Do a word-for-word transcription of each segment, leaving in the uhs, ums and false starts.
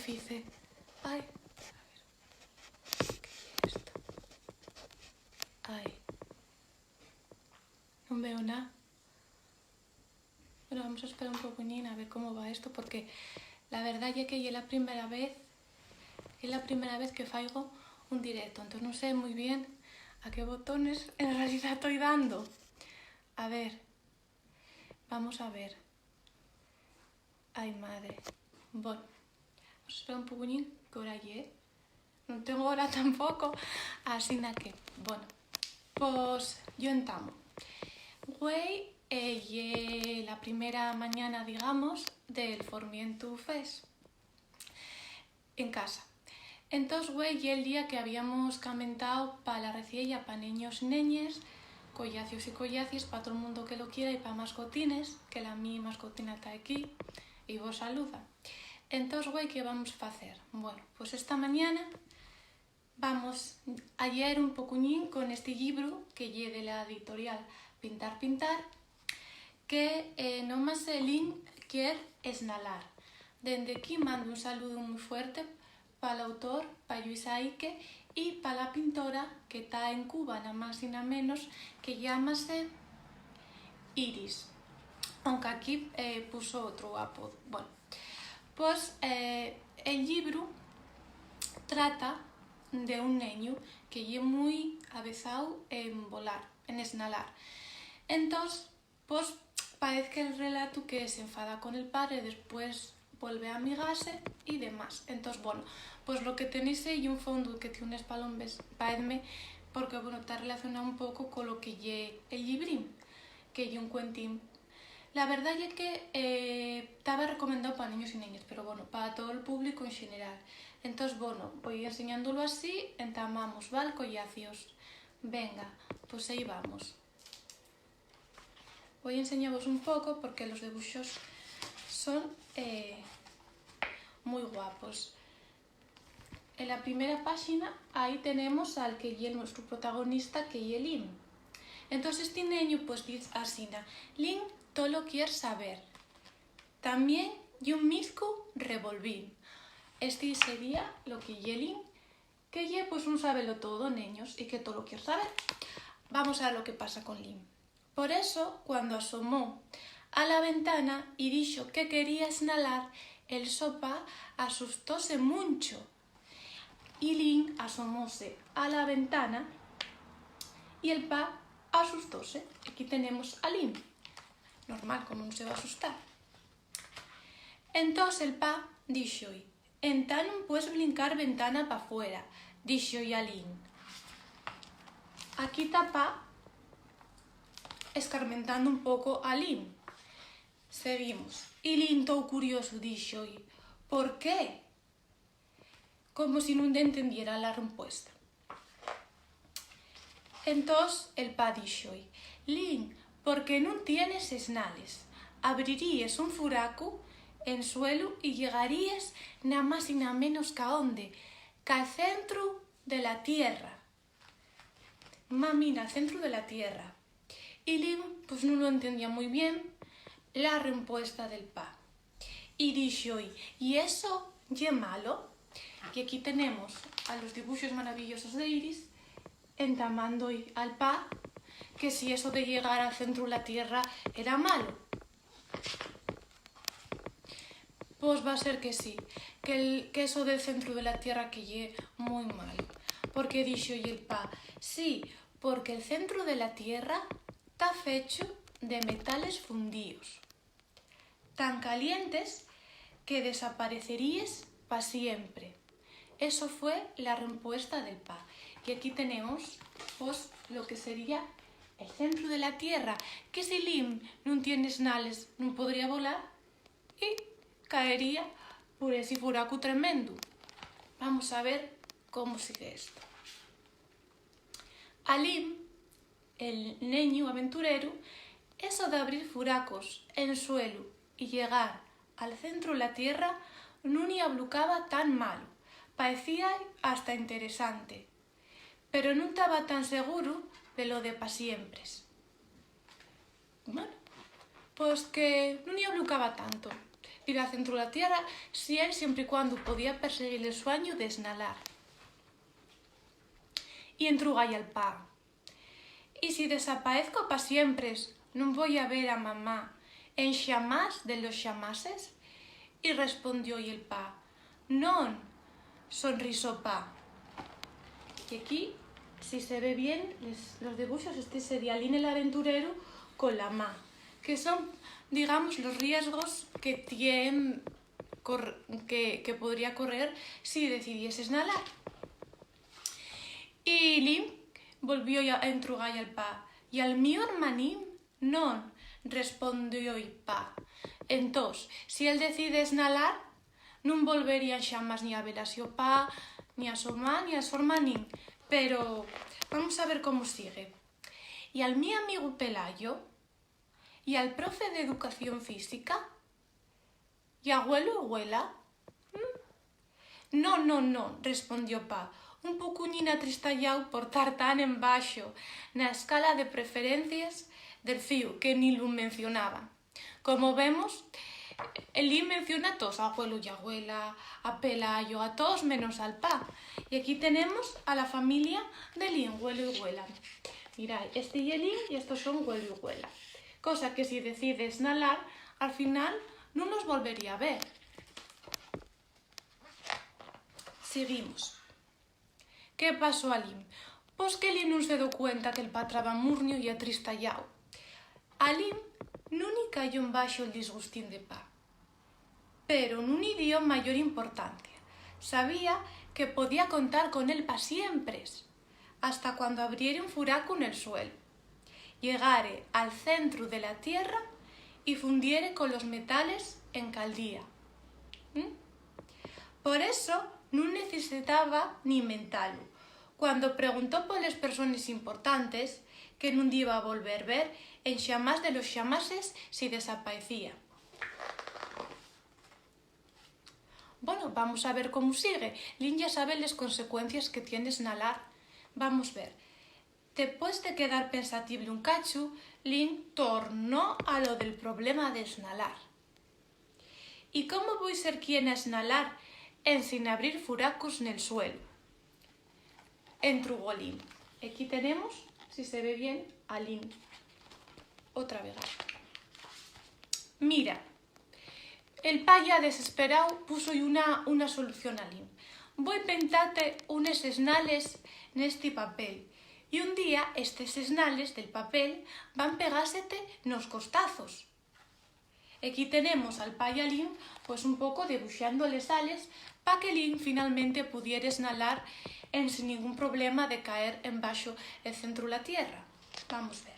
Dice, ai, a ver, ¿qué ye esto? Ai, nun veo nada. Bueno, vamos a esperar un poquillín a ver cómo va esto, porque la verdá ye que ye la primera vez, ye la primera vez que faigo un directo, entonces nun sé mui bien a qué botones en realidá toi dando. A ver, vamos a ver. Ai, madre. Bueno, vamos a esperar un poquillín, ¿qué hora ye? Nun tengo hora tampoco, asina que, bueno, pos yo entamo. Güei, eh, ye la primera mañana, digamos, del Formientu Fes en casa. Entós, güei, ye'l día que habíamos camentao pa la reciella, pa neños y neñes, collacios y collacies, pa tol mundu que lo quiera y pa mascotines, que la mi mascotina ta equí y vos saluda. Entós, güei, ¿qué vamos facer? Bueno, pues esta mañana vamos a lleer un pocuñín con esti llibru que ye de la editorial Pintar Pintar, que, eh, nómase Lin quier esnalar. Dende aquí mando un saludu mui fuerte pal autor, pa Lluis Aique, y pa la pintora que ta en Cuba, na más y na menos, que llámase Iris, aunque aquí, eh, puso otru apodu. Bueno, pues, eh, el llibru trata de un neñu que ye mui avezao en volar, en esnalar. Entós, pos, paez que'l relatu que s'enfada con el padre, después vuelve a amigase y demás. Entós, bueno, pos lo que tenéis ahí ye un fondu que tien unes palombes, paezme, porque, bueno, ta relacionao un poco con lo que ye el llibrín, que ye un cuentín. La verdá ye que, eh, taba recomendao pa neños y neñes, pero, bueno, pa tol público en xeneral. Entós, bueno, voi enseñándolo así, entamamos, ¿val? Collacios. Venga, pos ehí vamos. Voi enseñavos un poco porque los debuxos son, eh, mui guapos. En la primera páxina, ahí tenemos al que ye nuestru protagonista, que ye Lin. Entós, esti neñu, pues, diz asina: "Lin tolo quier saber. Tamién ye un mizcu revolvín". Esti sería lo que ye Lin, que ye, pues, un sabelo todo, neños, y que tolo quier saber. Vamos a ver lo que pasa con Lin. Por eso, cuando asomó a la ventana y dixo que quería esnalar, el so pa asustóse muncho. Y Lin asomóse a la ventana y el pa asustóse. Aquí tenemos a Lin. Normal, ¿cómo nun se va a asustar? Entós el pa díxo-y: "Entá nun pues blincar ventana pa fuera", díxo-y a Lin. Aquí ta pa escarmentando un poco a Lin. Seguimos. Y Lin, tou curiosu, díxo-y: "¿Por qué?", como si nun entendiera la rempuesta. Entós el pa díxo-y: "Lin, porque nun tienes esnales, abriríes un furacu en suelu y llegaríes na más y na menos qu'a onde, qu'a centru de la tierra". Mamina, al centru de la tierra. Y Lin, pues, nun lo entendía mui bien la rempuesta del pa. Y díxo-y: "¿Y eso ye malo?". Y aquí tenemos a los dibuxos maravillosos de Iris entamando-y al pa que si eso de llegar al centru de la tierra era malo. Pos va ser que sí, que el, que eso del centru de la tierra que ye mui malo, porque díxo-y el pa: "Sí, porque el centru de la tierra ta fechu de metales fundíos, tan calientes que desapareceríes pa siempre". Eso fue la rempuesta del pa. Y aquí tenemos, pues, lo que sería el centru de la tierra, que si Lin nun tien esnales, nun podría volar y caería por esi furacu tremendu. Vamos a ver cómo sigue esto. A Lin, el neñu aventureru, eso d'abrir furacos en suelu y llegar al centru la tierra nun-y ablucaba tan malu, paecía-y hasta interesante, pero nun taba tan seguru de lo de pasiempres. Bueno, pos que nun-y ablucaba tanto, Tirá centru la tierra, si él siempre y cuando podía perseguir el suañu d'esnalar. Y entruga-y al pa. Y si desapaezco pa siempres, nun voi a ver a mamá enxamás de los xamases. Y respondió-y el pa: Non, sonrisó pa. Y aquí, si se ve bien, les- los dibuxos, este sería Lin el aventureru con la ma, que son, digamos, los riesgos que tien cor- que, que podría correr si decidiese esnalar. Y Lin volvió a entrugar al pa. Y al mío hermanín, non, respondió-y pa. Entós, si él decide esnalar, nun volveríen xamás ni a ver a so pa, ni a so ma, ni a so hermanín. Pero vamos a ver cómo sigue. Y al mi amigu Pelayo, y al profe d'educación física, y agüelu y güela. ¿Mm? Non, non, non, respondió pa, un pocuñín atristayáu por tar tan embaxo na escala de preferencies del fíu, que ni lu mencionaba. Como vemos, Lin menciona a toos, a agüelu y agüela, a Pelayo, a toos menos al pa. Y aquí tenemos a la familia de Lin, güelu y güela. Mirái, este ye Lin y estos son güelu y güela. Cosa que si decide esnalar, al final nun los volvería a ver. Siguimos. ¿Qué pasó a Lin? Pos que Lin nun se do cuenta que'l pa taba murniu y atristayáu. A Lin nun-y cayó embaxo'l disgustín de pa. Pero nun-y dio mayor importancia. Sabía que podía contar con él pa siempres, hasta cuando abriere un furacu nel suelu, llegare al centru de la tierra y fundiere colos metales en caldía. ¿Mm? Por eso nun necesitaba ni mentalu, cuando preguntó poles persones importantes, que nun diba a volver ver enxamás de los xamases si desapaecía. Bueno, vamos a ver cómo sigue. Lin ya sabe les consecuencies que tien esnalar. Vamos ver. Depués de quedar pensatible un cachu, Lin tornó a lo del problema d'esnalar. ¿Y cómo voi ser quien a esnalar ensin abrir furacos nel suelu? Entrugó Lin. Equí tenemos, si se ve bien, a Lin. Otra vegada. Mira, el pa ya desesperáu puso-y una, una solución a Lin. Voi pintate unes esnales nesti papel. Y un día estes esnales del papel van pegásete nos costazos. Equí tenemos al pa y a Lin, pues, un poco debuxando les ales pa que Lin finalmente pudiere esnalar ensin ningún problema de caer embaxo el centru la tierra. Vamos ver.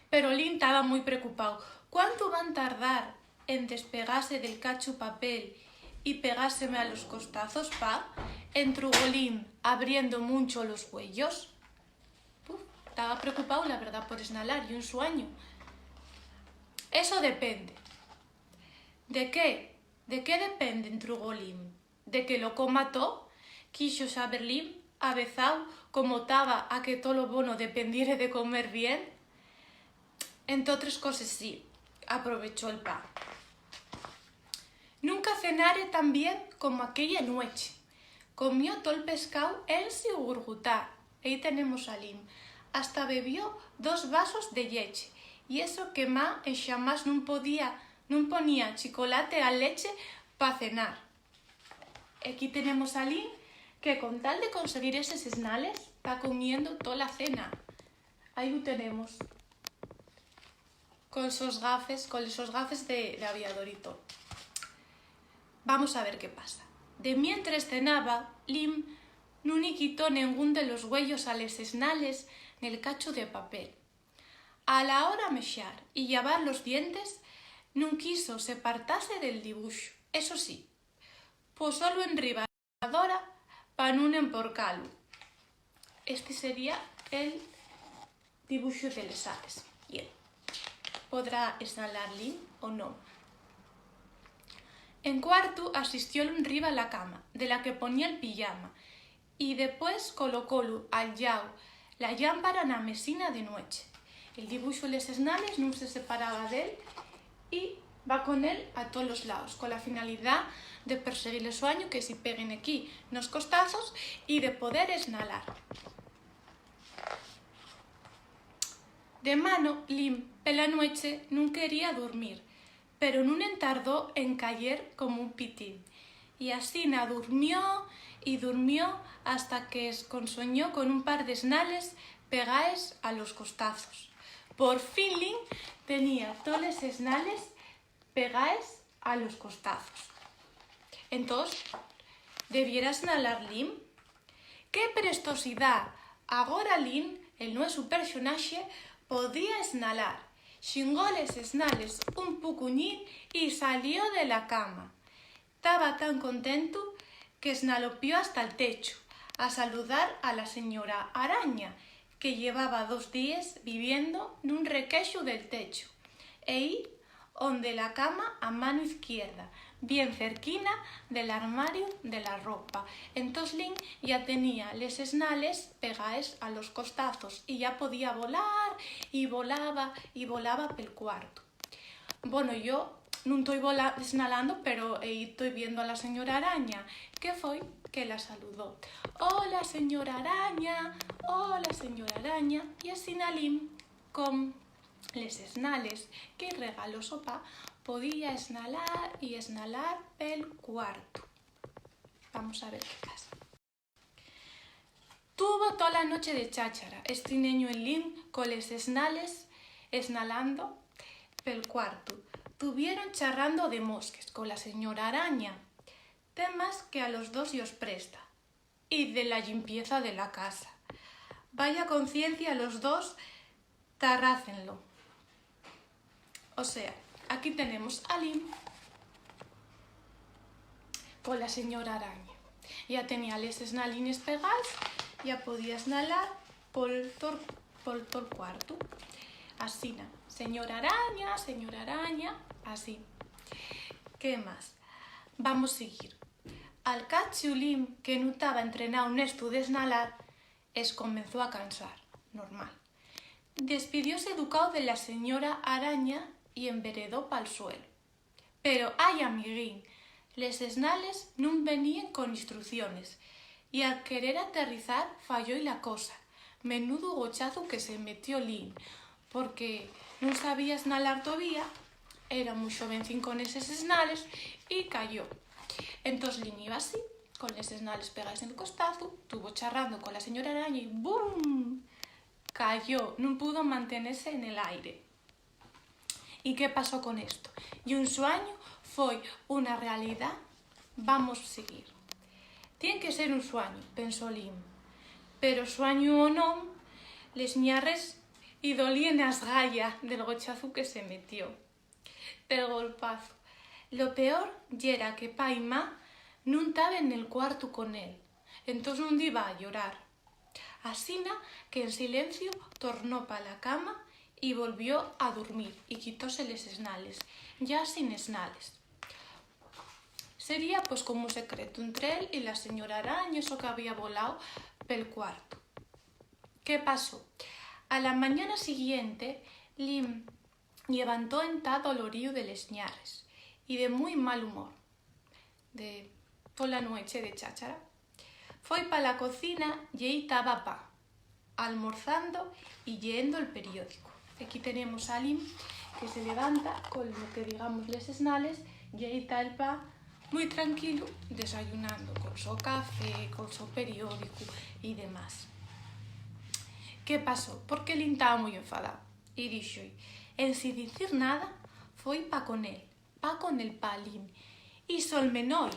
Pero Lin taba mui preocupáu. ¿Cuántu van tardar en despegase del cachu papel y pegáseme a los costazos, pa? Entrugó Lin, abriendo muncho los güeyos. Puf, taba preocupáu, la verdá, por esnalar, ye un suañu. Eso depende. ¿De qué? ¿De qué depende? Entrugó Lin. ¿De que lo coma to? Quixo saber Lin, avezáu, como taba a que to lo bono dependiere de comer bien. Entotres coses sí, aprovechó el pa. Nunca cenare tan bien como aquella nueche. Comió tol pescáu ensin gurgutar. Ehí tenemos a Lin. Hasta bebió dos vasos de lleche. Y eso que ma enxamás nun podía, nun ponía chicolate a leche pa cenar. Equí tenemos a Lin que, con tal de conseguir eses esnales, ta comiendo tola cena. Ahí lo tenemos. Con sos gafes, con esos gafes de, de aviador y to. Vamos a ver qué pasa. De mientres cenaba, Lin nun-y quitó nengún de los güeyos a les esnales nel cachu de papel. A la hora mexar y llavar los dientes, nun quiso separtase del dibuxu. Eso sí, posólu enriba la lavadora pa nun emporcalu. Este sería el dibuxu de les ales. Bien. ¿Podrá esnalar Lin o non? En cuartu asistiólu enriba la cama, de la que ponía'l pijama, y depués colocólu al llau la llámpara na mesina de nueche. El dibuxu les esnales nun se separaba d'él y Va con él a tolos laos, cola finalidá de perseguir el suañu que si peguen equí nos costazos y de poder esnalar. De mano, Lim, pela nueche, nun quería durmir, pero nun entardó en cayer como un pitín. Y asina durmió y durmió hasta que esconsoñó con un par d'esnales pegaes a los costazos. Por fin Lim tenía toles esnales pegaes a los costazos. Entós, ¿debiera esnalar Lim? ¡Qué prestosidá! Agora Lim, el nuesu personaxe, podía esnalar. Xingó les esnales un pucuñín y salió de la cama. Taba tan contentu que esnalopió hasta'l techu a saludar a la señora Araña, que llevaba dos díes viviendo nun requexu del techu. Ehí onde la cama a mano izquierda, bien cerquina del armariu de la ropa. Entós Lim ya tenía les esnales pegaes a los costazos y ya podía volar, y volaba, y volaba pel cuartu. Bono, yo nun toi vola-, esnalando, pero ehí toi viendo a la señora Araña. ¿Qué foi? Que la saludó. «Hola, señora Araña, hola, señora Araña». Y asina Lim, con les esnales que-y regaló so pa, podía esnalar y esnalar pel cuartu. Vamos a ver qué pasa. Tuvo tola nueche de cháchara esti neñu Lim coles esnales esnalando pel cuartu. Tuvieron charrando de mosques cola señora Araña, temas que a los dos yos presta, y de la llimpieza de la casa. Vaya conciencia los dos tarrácenlo. O sea, aquí tenemos a Lim cola señora Araña. Ya tenía les esnalines pegaes, ya podía esnalar pol tor-, pol tol cuartu. Asina, señora Araña, señora Araña, así. ¿Qué más? Vamos seguir. Al cachu Lim, que nun taba entrenao nestu d'esnalar, escomenzó a cansar, normal. Despidióse educao de la señora Araña y enveredó pal suelu. Pero, ai, amiguín, les esnales nun veníen con instrucciones, y al querer aterrizar fayó-y la cosa. Menudu gochazu que se metió Lim, porque nun sabía esnalar tovía, era mui xovencín con eses esnales, y cayó. Entós Lim iba así, con les esnales pegaes en costazu, tuvo charrando con la señora Araña y ¡bum! Cayó, nun pudo mantenese nel aire. ¿Y qué pasó con esto? ¿Ye un suañu? ¿Foi una realidá? Vamos seguir. Tien que ser un suañu, pensó Lim. Pero suañu o non, les ñarres-y dolíen asgaya del gochazu que se metió. El golpazu. Lo peor yera que pa y ma nun taben nel cuartu con él, entós nun diba a llorar. Asina que en silenciu tornó pa la cama y volvió a durmir y quitóse les esnales, ya sin esnales. Sería, pues, como un secretu entre él y la señora Araña, eso que había volao pel cuartu. ¿Qué pasó? A la mañana siguiente, Lim llevantó entá doloríu de les ñarres y de mui mal humor, de tola nueche de cháchara. Foi pa la cocina y ehí taba pa, almorzando y lleendo el periódicu. Aquí tenemos a Lim, que se levanta con lo que digamos les esnales, y ehí ta el pa mui tranquilu, desayunando, col so café, col so periódicu y demás. ¿Qué pasó? Porque Lim taba mui enfadao y díxo-y, ensin dicir nada, foi pa con él, pa con el pa Lim, y solmenó-y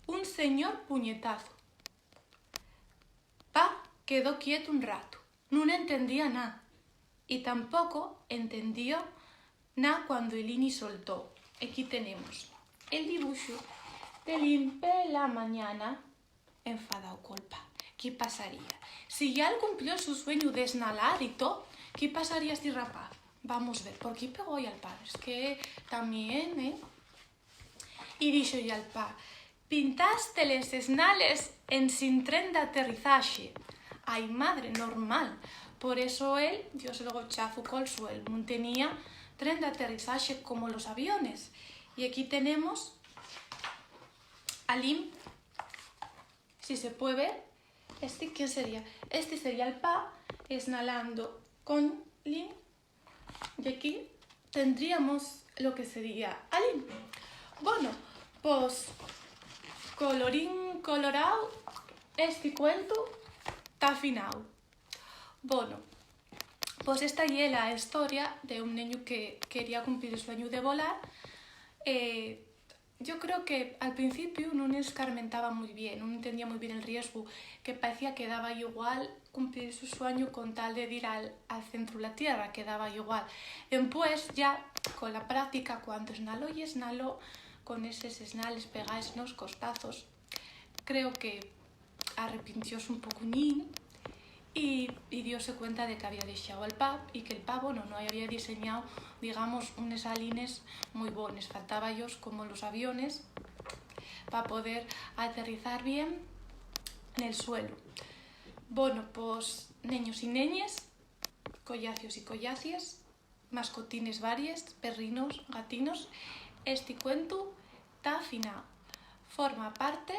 un señor puñetazu. Pa quedó quietu un ratu, nun entendía na, y tampoco entendió na cuando Lim-y soltó. Equí tenemos el dibuxu de Lim pela mañana, enfadao col pa. ¿Qué pasaría? Si ya él cumplió su sueñu d'esnalar y to, ¿qué pasaría esti rapaz? Vamos ver, ¿por qué pegó-y al pa? Es que tamién, ¿eh? Y díxo-y al pa, pintaste les esnales ensin tren d'aterrizaxe. Ai madre, normal. Por eso él dióse el gochazu col suelu, nun tenía tren d'aterrizaxe como los aviones. Y aquí tenemos a Lin, si se puede ver. Esti, ¿quién sería? Esti sería el pa, esnalando con Lin. Y aquí tendríamos lo que sería a Lin. Bueno, pos, colorín colorao, esti cuentu ta fináu. Bono, pos esta ye la hestoria d'un neñu que quería cumplir el sueñu de volar. Eh, yo creo que al principiu nun escarmentaba mui bien, nun entendía mui bien el riesgu, que paecía que daba igual cumplir su sueñu con tal de dir al, al centru la Tierra, que daba igual. Dempués, ya cola práctica, cuando esnaló y esnaló, con eses esnales pegaes nos costazos, creo que arrepintióse un pocuñín y, y dióse cuenta de que había dexáu al pa y que el pa, bono, no había diseñáu, digamos, unes alines mui bones. Faltába-yos, como los aviones, pa poder aterrizar bien nel suelu. Bono, pos, neños y neñes, collacios y collacies, mascotines varies, perrinos, gatinos, esti cuentu ta fináu. Forma parte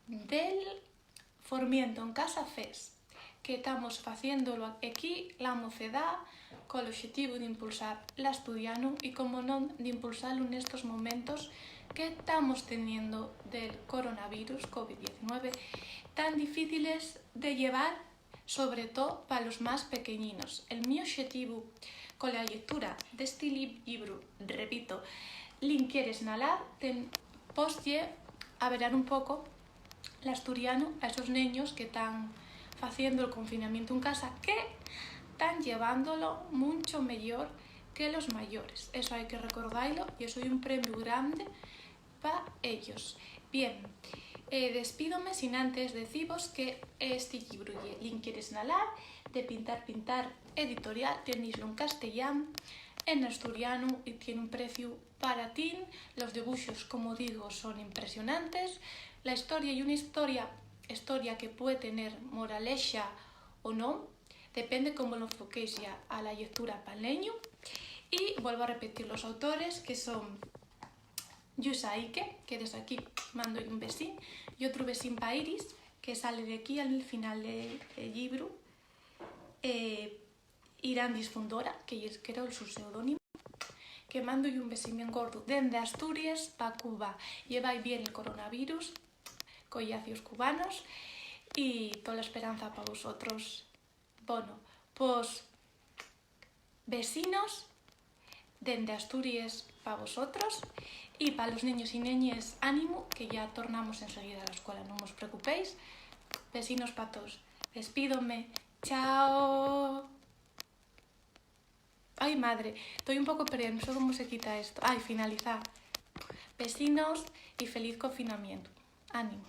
del Formiento en Casa Fes, que tamos faciéndolo equí la mocedá col oxetivu d'impulsar l'asturianu y, como non, d'impulsalu nestos momentos que tamos teniendo del coronavirus covid diecinueve tan difíciles de llevar, sobre too pa los más pequeñinos. El mi oxetivu cola llectura d'esti lib-, llibru, repito, Lin quiere esnalar, ten, pos, ye averar un poco l'asturianu a esos neños que tán faciendo el confinamientu en casa, que tán llevándolo muncho meyor que los mayores. Eso hai que recordailo, y eso ye un premiu grande pa ellos. Bien, eh, despídome sin antes decivos que esti llibru ye Lin quiere esnalar, de Pintar Pintar Editorial, tenéislo en castellán, en asturianu, y tien un preciu baratín. Los dibuxos, como digo, son impresionantes. La historia ye una historia, historia que puede tener moralexa o non, depende cómo lo enfoquéis ya a la llectura pal neñu. Y vuelvo a repetir los autores, que son Yusa Ike, que desde aquí mando un besín, y otru besín pa Iris, que sale de aquí al final de, del llibru, eh, Irandis Fundora, que ye, creo, el su seudónimo, que mando un besín bien gordu dende Asturies pa Cuba. Llevai bien el coronavirus, collacios cubanos, y tola esperanza pa vosotros. Bono, pos, besinos dende Asturies pa vosotros, y pa los neños y neñes, ánimu, que ya tornamos enseguida a la escuela, nun vos preocupéis. Besinos pa toos. Despídome. Chao. Ai, madre, toi un poco perdida, nun sé cómo se quita esto. Ai, finalizar. Besinos y feliz confinamientu. Ánimu.